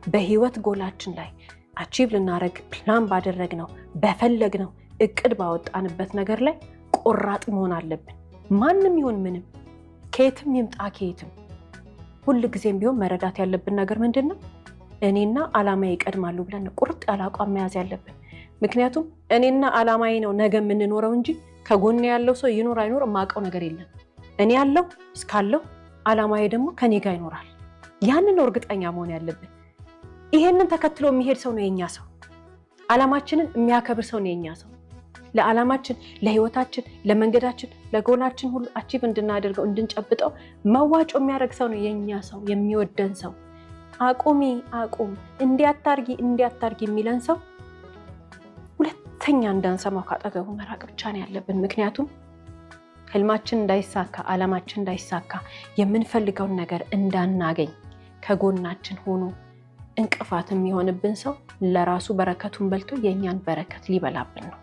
በህይወት ጎላችን ላይ achieve ልናደርግ ፕላን ባደረግነው፣ በፈለግነው፣ እቅድ ባወጣንበት ነገር ላይ ቆራጥ መሆን አለብን። ማንም ይሁን ምንም፣ ከየትም ይምጣ ከየትም፣ ሁል ጊዜም ቢሆን መረዳት ያለብን ነገር ምንድን ነው? እኔና አላማዬ ይቀድማሉ ብለን ቁርጥ ያለ አቋም መያዝ ያለብን። ምክንያቱም እኔና አላማዬ ነው ነገ የምንኖረው እንጂ ከጎኔ ያለው ሰው ይኖር አይኖር የማውቀው ነገር የለም። እኔ ያለው እስካለው አላማዬ ደግሞ ከኔ ጋር ይኖራል። ያንን ነው እርግጠኛ መሆን ያለብን። ይሄንን ተከትሎ የሚሄድ ሰው ነው የኛ ሰው። አላማችንን የሚያከብር ሰው ነው የኛ ሰው። ለዓላማችን፣ ለህይወታችን፣ ለመንገዳችን፣ ለጎላችን ሁሉ achieve እንድናደርገው፣ እንድንጨብጠው መዋጮ የሚያደርግ ሰው ነው የኛ ሰው፣ የሚወደን ሰው። አቁሚ፣ አቁም፣ እንዲያታርጊ፣ እንዲያታርጊ የሚለን ሰው ሁለተኛ እንዳንሰማው ካጠገቡ መራቅ ብቻ ነው ያለብን። ምክንያቱም ህልማችን እንዳይሳካ፣ ዓላማችን እንዳይሳካ፣ የምንፈልገውን ነገር እንዳናገኝ ከጎናችን ሆኖ እንቅፋት የሚሆንብን ሰው ለራሱ በረከቱን በልቶ የእኛን በረከት ሊበላብን ነው።